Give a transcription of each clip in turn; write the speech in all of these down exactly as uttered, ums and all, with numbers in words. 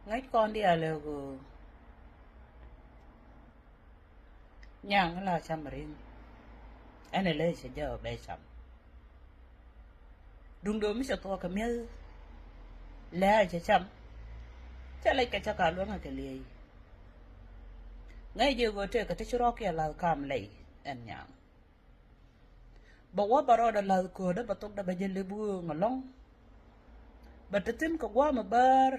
Ŋäc kɔn diaal ɛ ɣöö nyaŋ la cam ri̱ŋ. Ɛn ɛ ley cɛ jɛ ɔ bɛ cam. Duŋdɛ mi cɛ thuɔɔk kɛ mi̱eth lɛ a cɛ cam. Cɛ lɛc kɛ cä ka luäŋ kɛ liey. Ŋäc jɛ ɣöö tëëkɛ ti ci rɔ̱kiɛn la̱th kam lɛy ɛn nyaŋ. Bɛ wä bɛ rɔɔdɛ la̱th köödä bɛ thokdɛ bɛ jɛ lip wööŋ ɛlɔ̱ŋ. Bɛ te thi̱n kɛ gua̱a̱m ɛ bäär.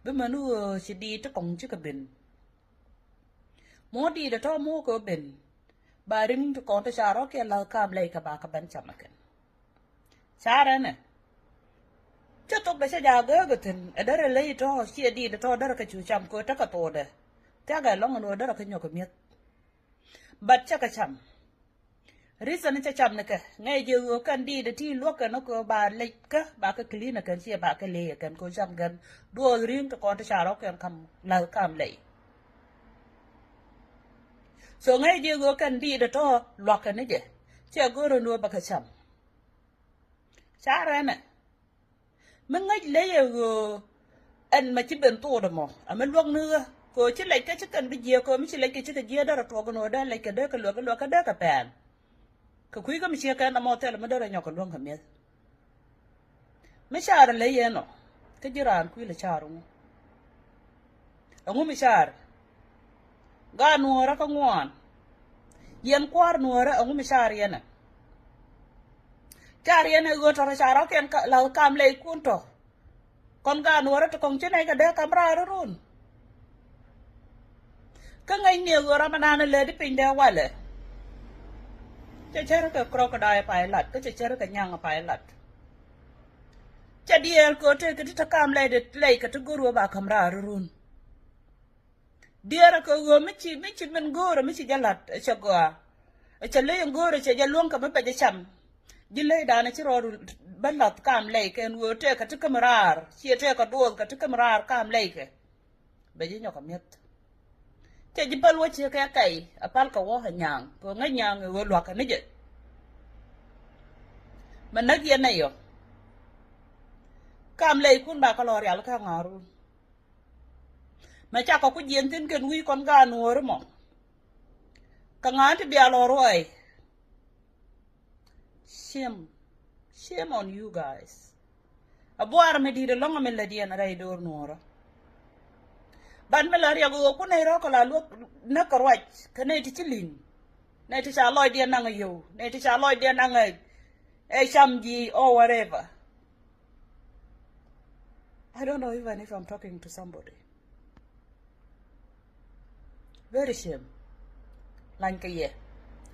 Bi mɛn ɣöö ci diit ti kɔ̱ŋ cikɛ ben. Muɔ diit ɛ tɔ̱ muɔ kɛ ben. Ba ri̱ŋ ti kɔn ti ca rɔ̱kiɛn la̱th kam lɛy kɛ ba kɛ ben cam ɛ kɛn. Ca rɛnɛ. Cä thokdɛ cä jaak gääk ɛ thi̱n ɛ derɛ ley tɔ̱ ciɛ diit ɛ tɔ̱ derɛ kɛ cu cam kɛ tekɛ thokdɛ. Thiakɛ ɛlɔ̱ŋ ɛn ɣöö derɛ kɛ nyɔk kɛ mi̱eth. But cä kɛ cam. Reason cä cam ni kɛ ŋäc jɛ ɣöö kɛn diit ɛ ti luäk kɛn ɛ kɛ ba lec kä ba kɛ clean ɛ kɛn ciɛ ba kɛ ley ɛ kɛn kɛ cam kɛn duɔth ri̱ŋ ti kɔn ti ca rɔ̱kiɛn kam la̱th kam lɛy. So ŋäc jɛ ɣöö kɛn diit ɛ tɔ̱ luak kɛn ni jɛ ciɛ go̱o̱r ɛn ɣöö ba kɛ cam. Ca rɛnɛ. Mi ŋäc ley ɛ ɣöö ɛn mɛ ci ben thokdɛ mɔ ɛ mi luäk ni ɣä kɛ ɣöö ci lɛc kä ci kɛn bi jiääk kɛ ɣöö mi ci lɛc kɛ cikɛ jiääk derɛ tuɔɔk ɛn ɣöö dee lɛc kɛ dee kɛ luäk kɛ luäk kä dee kɛ pɛn. Kɛ kui̱ kä mi ciɛ kɛn ɛmɔ thilɛ mi derɛ nyɔk kɛ luäŋ kɛ mi̱eth. Mi caar ley ɛn ɔ kä ji̱ raan kui̱ lɛ caar ŋu. Ɛŋu mi caar? Gaat nuɔ̱ɔ̱rä kä ŋuan. Yɛn kua̱r nuɔ̱ɔ̱rä ɛŋu mi caar yɛn ɛ? Caar yɛn ɛ ɣöö tɔ̱rɛ caar ɔ̱kiɛn la̱th kam lɛy kun tɔ̱. Kɔn gaat nuɔ̱ɔ̱rä ti kɔ̱ŋ ci nɛy kɛ dee kam raar run. Kä ŋäcni ɛ ɣöö ram ɛnan ɛ lɛ di piny dee walɛ. Cɛ cär kɛ crocodile pay lat kä cɛ cär kɛ nyaŋ pay lat. Cɛ diɛɛl kɛ ɣöö tëëkɛ ti te kam lɛy kɛ ti go̱r ɣöö ba kam raar run. Diɛɛrɛ kɛ ɣöö mi ci mi ci min go̱o̱rɛ mi ci jɛ la̱t ɛ cɛ gɔaa. Ɛ cɛ ley in go̱o̱rɛ cɛ jɛ luäŋ kɛ mi bɛ jɛ cam. Ji̱ leydan ci rɔɔdu bä la̱th kam lɛy kɛ ɛn ɣöö tëëkɛ ti käm raar ciɛ tëëkɛ duɔth kɛ ti käm raar kam lɛy kɛ. Bɛ ji̱ nyɔk kɛ mi̱eth. Cɛ ji̱ päl wä ciɛ kɛ kɛy ɛ pal kɛ wä ɛ nyaŋ kɛ ŋäc nyaŋ ɛ ɣöö lua̱kɛ ni jɛ. Mɛ näk yɛn nɛy ɔ. Kam lɛy kun ba kɛ lɔ rial kä ŋa̱run. Mɛ cakɔ ku jiɛn thi̱n kɛn wi̱i̱ kɔn gaat nuɔ̱ɔ̱ri mɔ. Kɛ ŋa̱a̱n ti bia lɔ ruɔ̱ɔ̱y. Shame. Shame on you guys. A buar mi di̱i̱t ɛlɔ̱ŋ mi lät yɛn rɛy do̱r nuɔ̱ɔ̱rä. Ban mi la riɛk ɣöö ku nɛy rɔ̱ kɛ la luäk näk kɛ ruac kɛ nɛy ti ci li̱ŋ. Nɛy ti ca lɔcdiɛn naŋ ɛ yio̱w nɛy ti ca lɔcdiɛn naŋ ɛ cam ji̱ or whatever. I don't know even if I'm talking to somebody. Very shame. Lany kɛ yɛ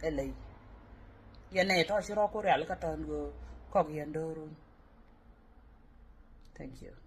ɛ ley. Yɛ nɛ tɔ̱ ci rɔ̱ ku rial kä tɔ̱n ɣöö kɔk yɛn do̱run. Thank you.